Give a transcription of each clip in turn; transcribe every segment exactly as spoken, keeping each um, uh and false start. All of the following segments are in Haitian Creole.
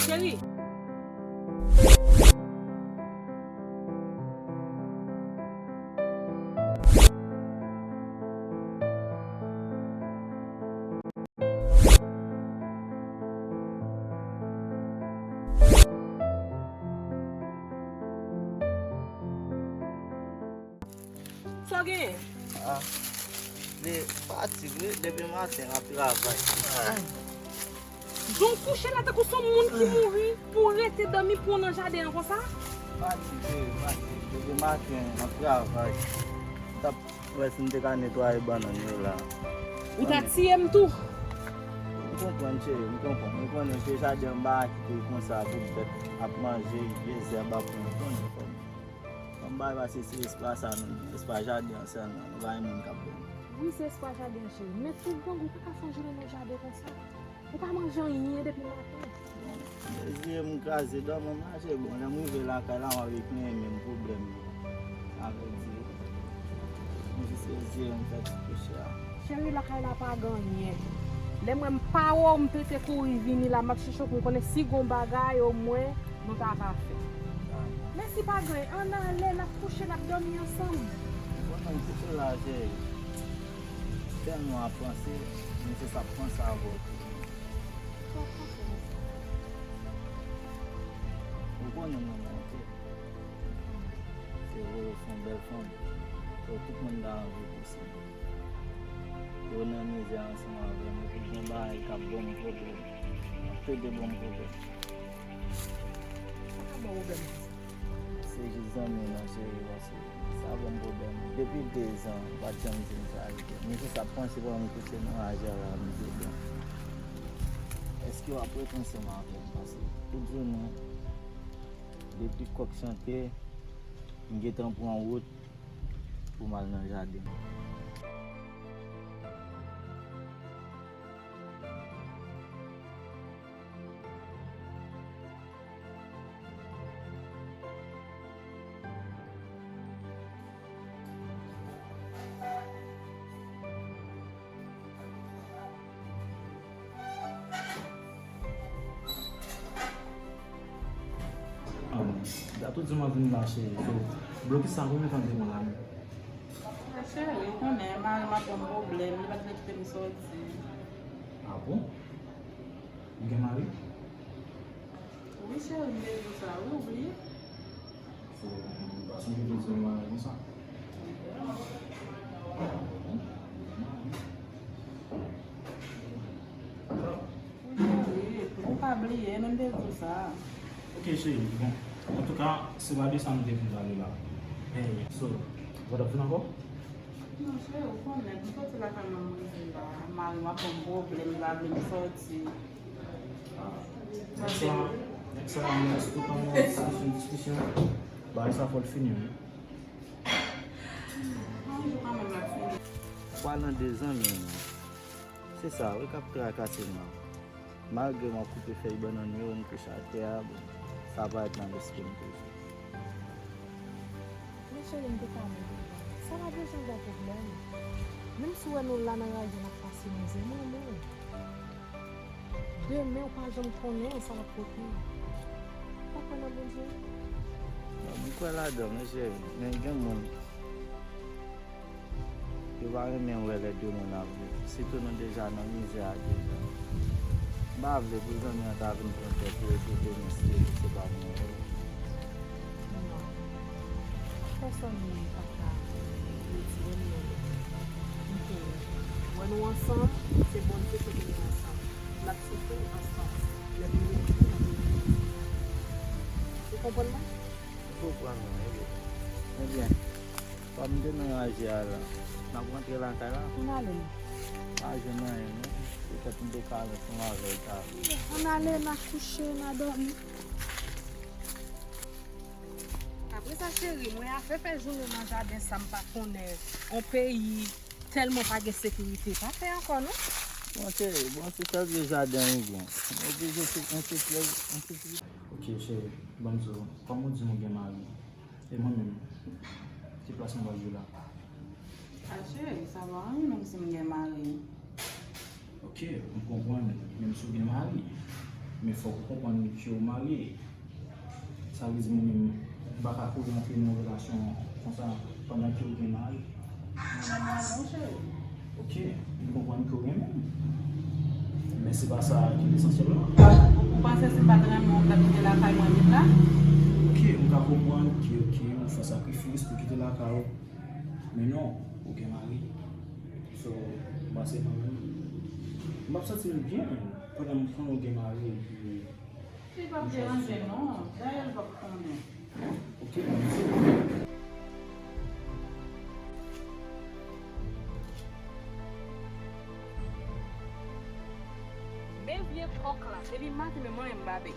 Cheri. Sa w genyen? Ah, li fatig wi, depi maten m ap travay. Ah. Jan w kouche la tankou se yon moun ki mouri pou w rete dòmi pou w nan jaden an konsa? Fatig wi, fatig. Depi maten m ap travay. M t ap wè si m te ka netwaye bannann yo la. Ou ta tiye m tou. M konprann cheri, m konprann. M konnen se jaden an m pa ka kite l konsa pou bèt ap manje, vye zèb ap pran, m konnen frè m. Anba pase se espas sa nou gen, espas jaden an sèlman, nou pa gen moun k ap ban nou. Wi, se espas jaden an, cheri. Men tout grangou pa ka fè yon jounen nan jaden konsa. Ou pa manje anyen depi maten. Mezye, m kraze dan, mwen mache. Bon, lè m rive lakay la, m ap plenyen menm pwoblèm yo. Sa vle di, m jis reziye m fè ti kouche a. Cheri, lakay la pa gen anyen. Lè m wè m pa wè w, m pete kouri vini la, m ap chèche w pou m konnen si gon bagay omwen nou ta ka fè. Men si pa gen anyen, ann ale, n ap kouche, n ap dòmi ansanm. Bon, nan kouche la, cheri. Tèlman ap panse, m jis ap panse avè w toujou. Ou konnen mwen manke. Se vre, ou se yon bèl fanm. So, tout moun ta anvi pou se ou. Yo nan mizè ansanm avè m, epi gen bagay k ap ban m pwoblèm. K ap plede ban m pwoblèm. Sa ka ban w pwoblèm konsa? Se jis zanmi w nan, cheri, paske sa ban m pwoblèm. Depi dezan, ou pa t janm di m sa, Ricky. M jis ap panse pandan m kouche nan raje a la, m di, bon, èske w ap ret ansanm avè m? Paske tout jounen, depi kòk chante, m gentan pran wout pou m al nan jaden. Ah bon. Dat ou di m ap vin la, cheri. So, blokis sa konbyen tan te pran la menm? Ah, cheri, ou konnen, mari m ap ban m pwoblèm, li pa t vle kite m sòti. Ah bon? Ou gen mari? Wi, cheri, m te di w sa, wi, ou bliye? So, ou pa sonje pou di w mari konsa? Ou bliye, ou pa bliye, men m te di w sa. Ok, cheri, bon. Antouka, se pa de sa nou te vin pale la. Hey, so, ou pa t ap vin ankò? Non, cheri, ou konnen, m soti lakay mwen, m rive la. Mari m ap ban m pwoblèm, li pa vle m sòti. Ah, nèg sa, nèg sa, nèg sa, tout tan nan diskisyon, diskisyon, bagay sa fò l fini, wi. Yon jou kanmenm l ap fini. Palan de zanmi w nan. Se sa wi k ap trakase m nan. Malgre m ap koupe fèy bannann yo, m kouche atè a, bon, sa parèt nan lespri m toujou. Men cheri, m te ka mouri. Sa pa bezwen ba w pwoblèm. Menm si w wè nou la nan raje n ap pase mizè, m renmen w. Demen, ou pa janm konnen sa l ap pote. Ou pa kwè nan Bondye? Bon, m kwè ladan l, wi, cheri. Men gen moun, yo pa renmen wè lè de moun ap viv. Sitou nou deja nan mizè a deja. M pa vle pou zanmi an ta vin pran tèt ou epi demen se, se pa mwen. Non. Pèsòn pa ka retire m nan men. M konnen. Wè nou ansanm, se Bondye ki te nou ansanm. L ap soufri ansanm. Lè nou retire nan men. Ou konprann mwen? M konprann ou, ebyen. Ebyen, kòm m te nan raje a la, n ap rantre lakay la? Ann ale. Pa jwenn anyen, non. Petèt m te ka ansanm avè l talè. Ann ale, n a kouche, n a dòmi. Apre sa, cheri, mwen a fè fè jounen nan jaden sa m pa konnen, on peyi tèlman pa gen sekirite. Pa fè ankò, non. Bon, cheri, bon, se sèl vye jaden nou gen. Nou oblije se ensekirite, ensekirite. Ok, cheri, ban m di w, kòm ou di m ou gen mari, e mwen menm, ki plas mwen pral jwe la? A, cheri, sa pa anyen menm si m gen mari. Ok, m konprann, menm si w gen mari, men fòk ou konprann ke w marye. Sa vle di mwen menm, m pa ka kouri antre nan yon relasyon konsa pandan ke w gen mari. Non, non, non, cheri. Ok, m konprann ke w renmen m. Men se pa sa ki lesansyèl la. Ou panse si m pa t renmen w, w t ap kite lakay mwen vin la? Ok, m ka konprann ke, ok, ou fè sakrifis pou kite lakay ou. Men non, ou gen mari. So, m panse mwen menm, m ap santi m byen menm pandan m konnen ou gen mari epi Li p ap deranje non. Dayè l p ap konnen. Ok, mèsi. Men vye kòk la, depi maten men mwen menm m babe.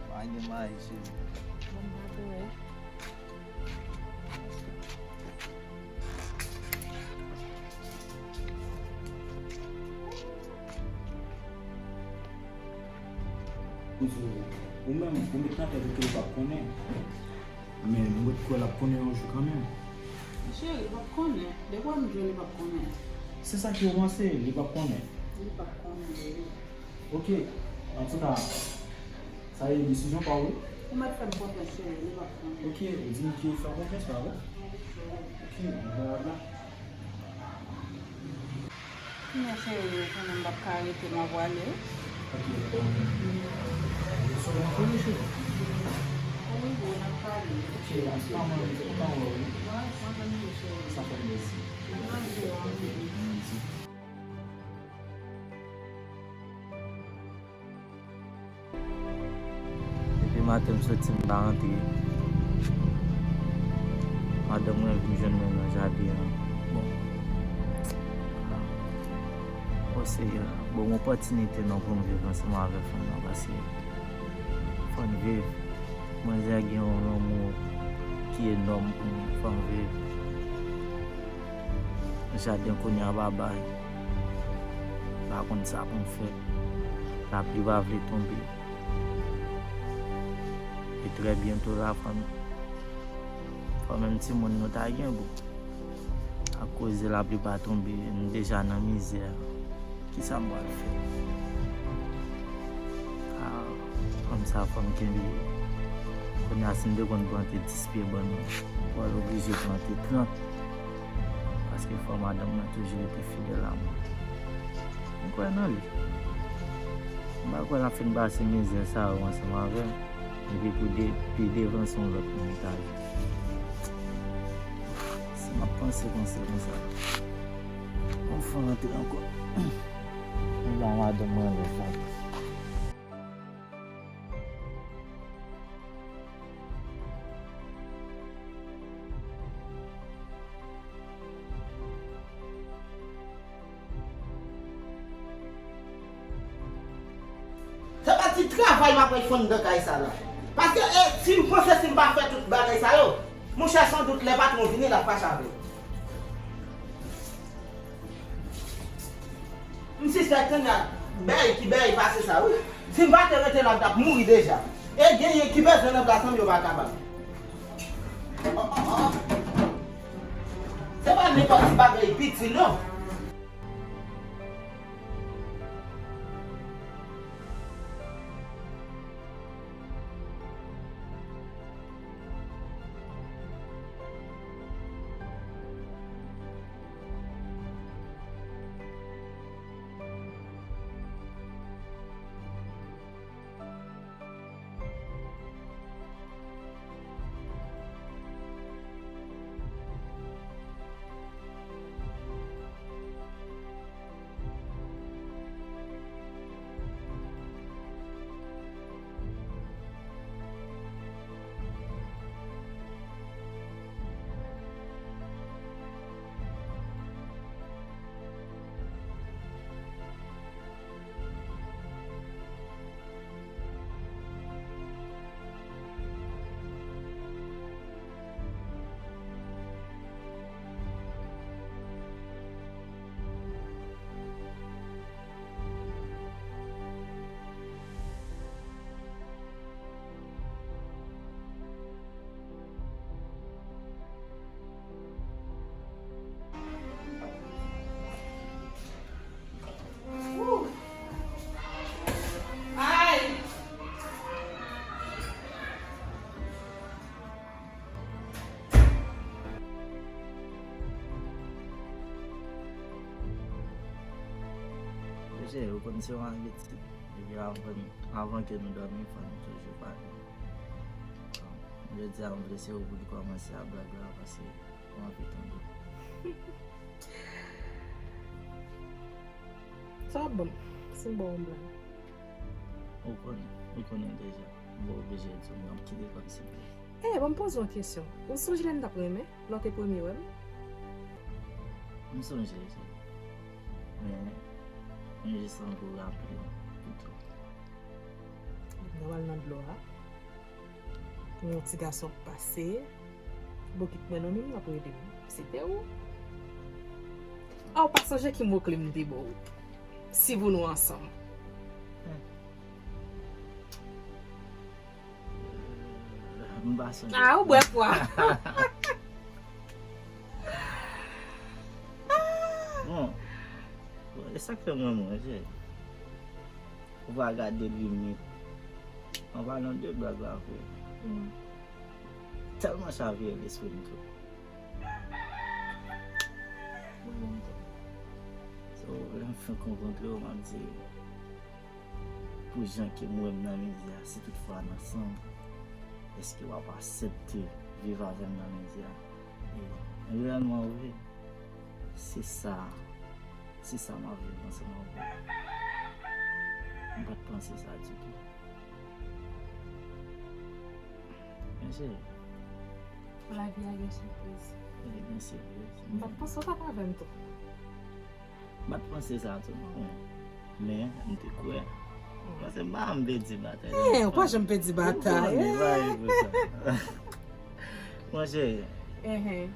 Pa gen mari, cheri. Bon, m pa konnen. Ou menm, ou met nan tèt ou ke li p ap konnen. Men mwen kwè l ap konnen yon jou kanmenm. Cheri, li p ap konnen. Depi w ap jwe, li p ap konnen. Se sa ke w panse, li p ap konnen. Li p ap konnen, bebe. Ok, antouka, sa e desizyon pa w, wi. Ou mèt fè m konfyans, cheri, li p ap konnen. Ok, ou di m ke w fè m konfyans, pa vre? Ok, mwen la. Men cheri, ou konnen m p ap ka rete, m ap prale. Ok, um, so w antre, cheri? Wi, boo, n ap pale. Ok, ann pale, ann pale, wi. Mwen, mwen, mwen, cheri. Sa fè m plezi. Mwen, mwen, mwen. Depi maten m soti m pa rantre. Madanm mwen vin jwenn mwen nan jaden an. Bon. O Seyè, ban m opòtinite non pou m viv ansanm avèk fanm nan paske fò n viv. Manzè gen yon lanmou ki enòm pou mwen. Fò m viv. Jaden kounye a pa bay. M pa konn sa pou m fè. Lapli pa vle tonbe. E trè byento la, fò m, fò menm timoun nou ta gen, bon. Akoz lapli pa tonbe, nou deja nan mizè. Kisa m pral fè? Ah, kòm sa fò m kenbe. Kounye a, si m te konn plante dis pye bann, m pral oblije plante trant. Paske fò madanm mwen toujou rete fidèl a mwen. M kwè nan li. M pa kwè l ap fin pase mizè sa yo ansanm avè m. Epi pou de, pi devan se yon lòt moun li ta jwenn. Si m ap panse konsa, konsa, yon fanm rantre ankò. M ba madanm mwen lòt la. Se pa ti travay m ap fè anndan kay sa la. Paske, e, si m panse si m pa fè tout bagay sa yo, monchè, sandout lè patwon vini, l ap fache avè m. M sispèk tande ak bèy ki bèy pase sa, wi. Si m pa te rete la, m t ap mouri deja. E genyen ki bezwen nan plas mwen, yo pa kapab. Se pa nenpòt ti bagay piti, non. Ou konn se yon abitid. Epi avan, avan ke nou dòmi, fò nou toujou pale. Jodi a, m vle se ou pou n kòmanse ak blag la, paske m anvi tande. Sa w ap ban m? Si m ba w yon blag. Ou konnen, ou konnen deja. M pa oblije di w, m ap kite kòmsi. Eh, ban m poze w yon kesyon. Ou sonje lè n t ap renmen, lè w te premye wè m? M sonje, wi. Men, m jis anvi w raple m pito. Nou al nan dlo a. Yon ti gason ap pase. Bokit mwen non, menm l ap rele m. Se te ou. A, ou pa sonje ki mo kle m te ba w? Si pou nou ansanm. Hmm. M pa sonje. Ah, ou bwè pwa. Bon, e sa k fè mwen manje. Ou pa gade limit. An palan de blag la vre. Mm. Tèlman chavire lespri m tou. So, lè m fin konkontre w, m ap di, pou jan ke m wè m nan mizè a, si toutfwa n ansanm, èske w ap aksepte viv avè m nan mizè a? E reyèlman vre, se sa, se sa m ap viv ansanm avè w. M pa t panse sa ditou. Men cheri. Lavi a gen sipriz. Li gen sipriz. M pa t panse w t ap avè m tou. M pa t panse sa tou non. Men, m te kwè. Paske m pa janm pèdi batay. Eh, ou pa janm pèdi batay. Ou konnen, pa gen pou sa. Monchè. Enhen.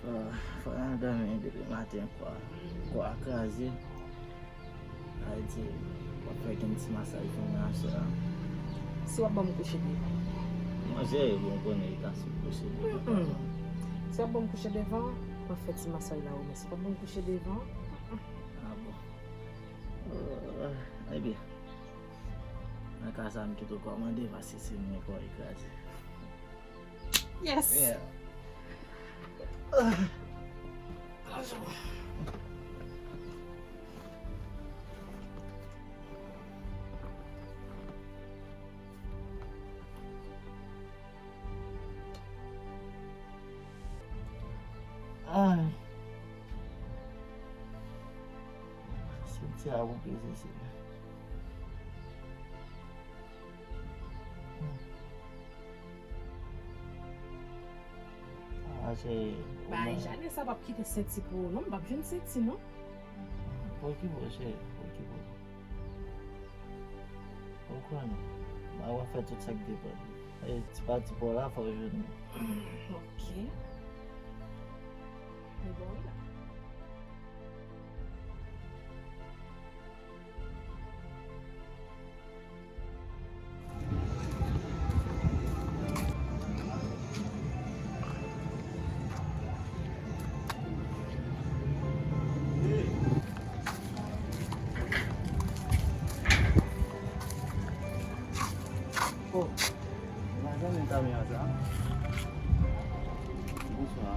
Ah, fò n al dòmi depi maten kwa. Kwa kraze. Sa vle di, w ap fè yon ti masaj pou mwen aswè a. Si w ap ban m kouche devan. Monchè, bon, konnen li ka sou kouche devan. Mm-mm. Si w ap ban m kouche devan, m ap fè ti masaj la ou, men si w p ap ban m kouche devan, mm-mm. Ah bon. Euh, ebyen, nan ka sa, m kite w kòmande, paske se mwen kò e kraze. Yes. Yeah. Ay. Senti a pou plezi, Senyè. Ah, cheri, ou pa mwen. Jane sa p ap kite senti pou ou non, m p ap jwenn senti non. Okipe w, cheri, okipe w. Ou konnen, m a fè tout sa k depann. E ti pati pa w la, fò w jwenn li. Ok. Li bon wi la. Oh, mezanmi, Tamia sa. Bonswa.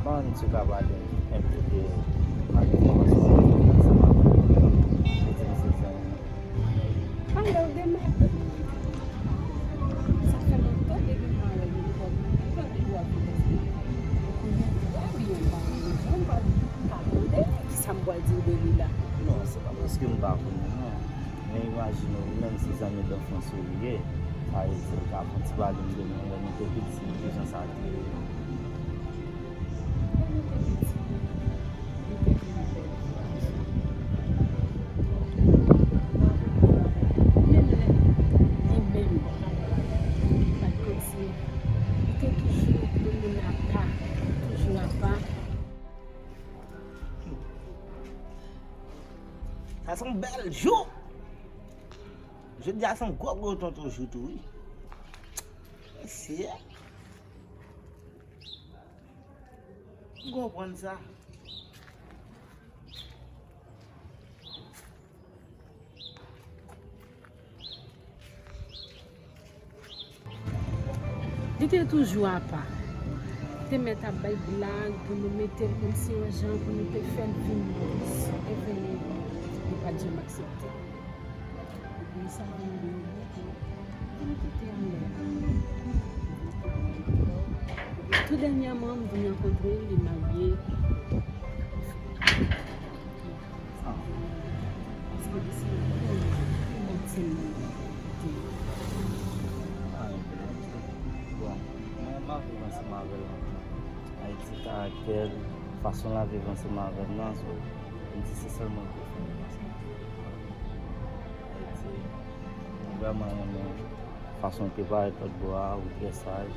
Ban m ti ka pale enpe de madanm nan ansanm avè w. Mete m sou fon. Pale w de madanm. Sa fè lontan depi m pa wè li kòm li pa gen dwa vin ansanm avè m. Ou konnen trè byen m pa gen dwa, m pa ka tande kisa m pral di w de li la. Non, se pa paske m pa konnen non. Men imajine w, li menm se zanmi danfans ou li ye. Sa vle di l ka fè yon ti pale m de nou lè nou te piti, de jan sa te ye. Lè nou te piti, nou te gen yon bèl relasyon. Menm lè li menm, li pa t konn si li te toujou yon moun apa, toujou apa. Sa se yon bèl jou. Jodi a se yon gwo gwo tonton jou tou wi. Mesye. M konprann sa. Li te toujou apa. Te mèt ap bay blag pou nou mete l kòmsi yon jan pou nou te fè l vin dous. Reveye, li pa t janm aksepte. Epi sa vin de yon bout, li kite anlè. Tou dènyèman, m vin rankontre l, li marye. Paske li se yon bon timoun. Bon, mwen, m ap viv ansanm avè l. Ayiti, karaktè l, fason l ap viv ansanm avè m nan, so, m di se sèl mwen k pou fè l ansanm. Ayiti, mwen vrèman renmen fason l te parèt lòt bò a, ou trè saj,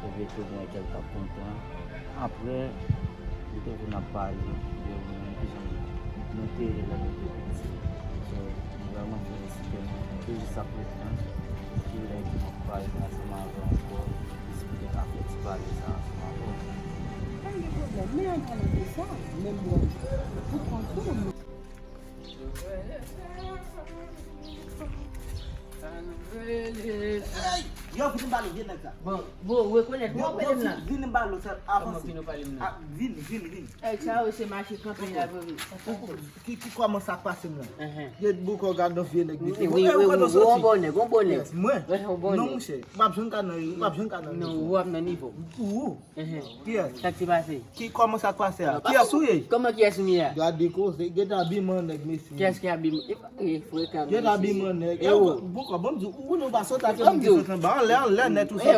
epi tou mwen wè kè l t ap kontan. Apre, li te vin ap pale de ou menm, kijan nou te ye lè nou te piti. So, mwen vrèman felisite nou. Toujou sa pou mwen. Ki lè ki mwen pral ansanm avè w ankò, si m te ka fè ti pale sa ansanm avè w. Pa gen pwoblèm, men an palan de sa, menm mwen, pou kont ou, mwen. Ey! Yo, vin m pale w, vye nèg sa. Bon, bon, rekonèt, mwen rekonèt la. Vin m pale w, sa avanse. Vin, vin, vin. Ey, sa yo se mache kanpe la, vre. Ki, ki kòman sa k pase m la? Gen bouka w gad nan vye nèg mesye. Wi, wi, wi, wi, wi, yon bon nèg, yon bon nèg. Yes, mwen? Wi, yon bon nèg. Non, monchè, w p ap janm ka nan, w p ap janm ka nan nivo. Non, w ap nan nivo. Ou? Kiyès? Sa k te pase? Ki, kòman sa k pase a? Kiyès ou ye? Kòman kiyès m ye a? Gade koze, gen abiman nèg mesye. Kiyès ki abiman? E, e, frekan. Gen abiman nèg. E ou? Bouka, bon, m di w, ou konnen w pa sot atè moun ki sot anba, anlè, anlè nèt ou sot.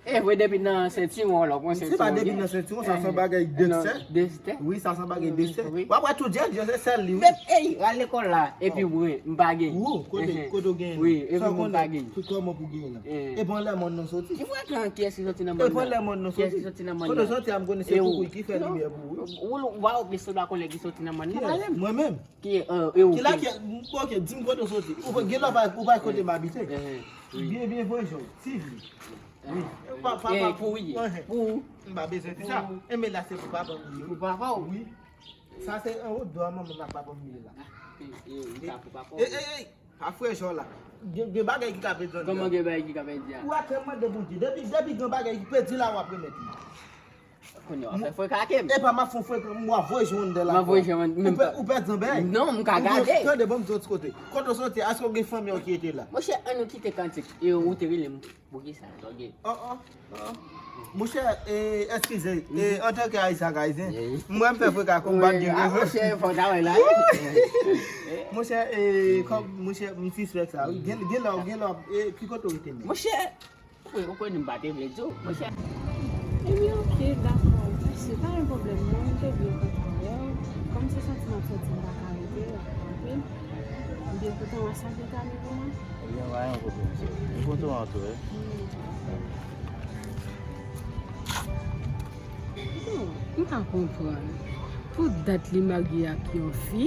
E vre, depi nan sentiwon, lò, kon sentiwon. Se pa depi nan sentiwon, sa se yon bagay dekstè. Wi, sa se yon bagay dekstè. Wi. W ap wè tout jèn, jèn se sèl li, wi. Menm, ey, al lekòl la, epi wi, m pa gen. Ou, kote, kote w gen? Wi, epi mwen pa gen. Kòman pou gen la? Epi anlè mòn nan soti? Ki frekan, kiyès ki soti nan mòn nan? Epi anlè mòn nan soti? Kiyès ki soti nan mòn nan? Kote w soti a, m konnen se koukouy ki fè limyè pou ou, wi. Ou, ou, ou, ou, ou, ki soti nan mòn nan, pa menm. Kiyès? Mwen menm. Ki, e ou ki la ki, ok, di m kote w soti. Ou gen lè ou pa, ou pa kote m abite. Byen, byen, voye jòj. Ti vi. Wi. Pa, pa, pa, pou ou ye. Pou ou. M pa bezwen di sa. Enben la se pou papa m li ye. Pou papa w? Wi. Sa se anwo do a manman m ak papa m li ye la. E, e, e, pa frè jò la. Gen, gen bagay ki ka pèdi anndan. Kòman gen bagay ki ka pèdi a? Ou atè mande Bondye. Depi, depi gen bagay ki pèdi la, w ap remèt li. Kounye a w ap fè frekan ak m. Epa m ap fè frekan, m ap voye jwenn de la. M ap voye jwenn, ou pè, ou pèdi anbèy. Non, m ka gade. Tande, ban m di w yon ti kote. Kote w soti, èske w gen fanmi w ki rete la? Monchè, ann nou kite kantik. E ou te rele m. Poukisa? Tande. Oh, oh, oh. Monchè, e, eskize, e, antanke Ayisyen ak Ayisyen, mwen m fè frekan ak ou, m pa t gen rezon. Monchè, fò w ta wè la. Monchè, e, kòm, monchè, m sispèk sa, wi. Gen, gen lè, gen lè, e, ki kote w rete menm? Monchè, Wi, ou konnen m pa te vle di w, monchè. Ebyen, oke, dakò. Mèsi, pa gen pwoblèm, non, m te byen kontan wè w. Kòm se sòti m ap sòti, m pa ka rete, anpil. M byen kontan wè sa vin kale pou mwen. Ebyen, pa gen pwoblèm, sè. M kontan wè w tou, wi. Bon, m pa konprann. Pou dat li marye ak yon fi,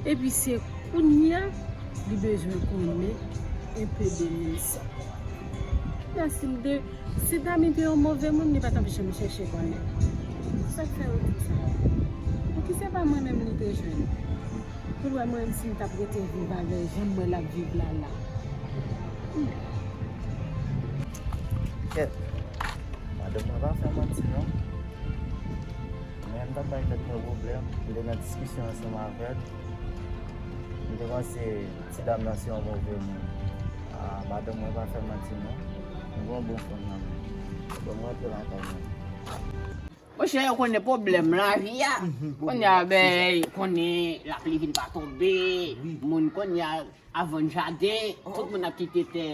epi se kounye a li bezwen konnen enpe de moun sa. Mèsi, m de, si Dami te yon move moun, li pa t ap janm chèche konnen. Sa k fè yo di sa? Pouki se pa mwen menm li te jwenn? Pou l wè mwen menm si m t ap rete viv avè l jan m wè l ap viv la la. Hmm. Kèt. Madanm mwen pa fè manti non. Men m t ap bay tèt mwen pwoblèm. M te nan diskisyon ansanm avè l. M te panse ti dam nan se yon move moun. Ah, madanm mwen pa fè manti non. M gen yon bon fanm nan men. Bon, m rantre lakay mwen. Monchè, yo konnen pwoblèm lavi a. Kounye a, ben, konnen lapli vin pa tonbe. Moun kounye a, a vann jaden, tout moun ap kite tè,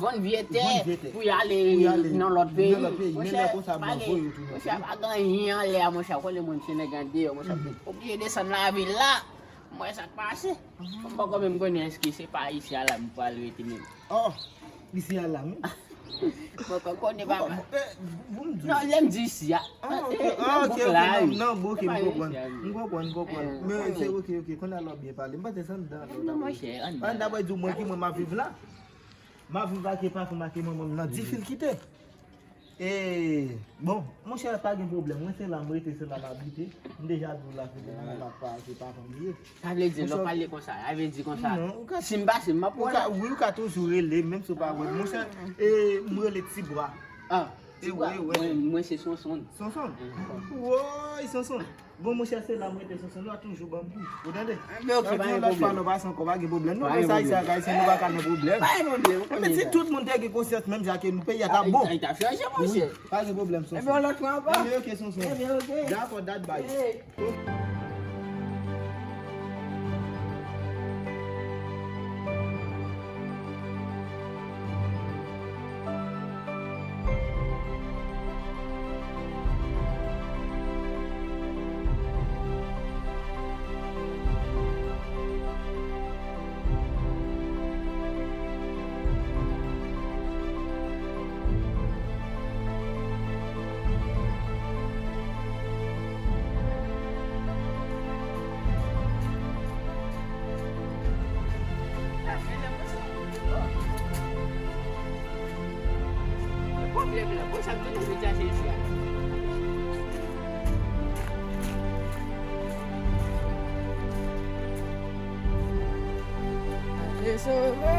vann vye tè pou y ale nan lòt peyi. Monchè, pa gen, monchè, pa gen anyen anlè a, monchè, konnen moun se nèg andeyò, monchè, oblije desann lavil la. Mwen sa k pase. M poko menm konnen èske se pa isi a la m pral rete menm. Oh, isi a la menm. M poko konnen papa. Non, lè m di isi a. Ah, ok, ok, ok, nan bouk la, wi. Nan bouk, m konprann. M konprann, m konprann. Men se ok, ok, kounye a lè w byen pale. M panse se anndan lè w ta pale. Anndan mwen di w mwen ki mwen m ap viv la. M ap viv ak papa m ak manman m nan difikilte. E, bon, monchè, pa gen pwoblèm. Mwen se la m rete, se la m abite. M deja di w la, se pou mwen m ap pa, se pa fanmi ye. Sa vle di, lè w pale konsa, sa vle di konsa, si m pase, m ap wè w la. Wi, ou ka toujou rele, menm si w pa wè m. Monchè, e, m rele Tibwa. Ah, Tibwa. Mwen, mwen se Sonson. Sonson? Woy, Sonson. Bon, monchè, se la m rete, Sonson, nou a toujou ban m kou. Ou tande? Ebyen, ok, pa gen pwoblèm. Lòt fwa, nou pase ankò, pa gen pwoblèm. Non, nou se Ayisyen ak Ayisyen, nou pa ka nan pwoblèm. Pa gen pwoblèm, ou konnen sa. Men si tout moun te gen konsyans menm jan ke nou, peyi a t ap bon. Peyi t ap chanje, monchè. Wi, pa gen pwoblèm, Sonson. Ebyen, yon lòt fwa ankò. Ebyen, ok, Sonson. Ebyen, ok. Dakò, dat bay. Hey. Pwoblèm la, bon, sa m tounen vin chache isi a. Ate sove.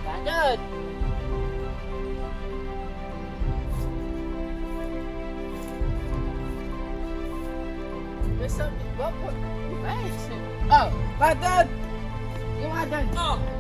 Patat! Mezanmi, bon, bon, oh, patat! Gen madanm! Oh!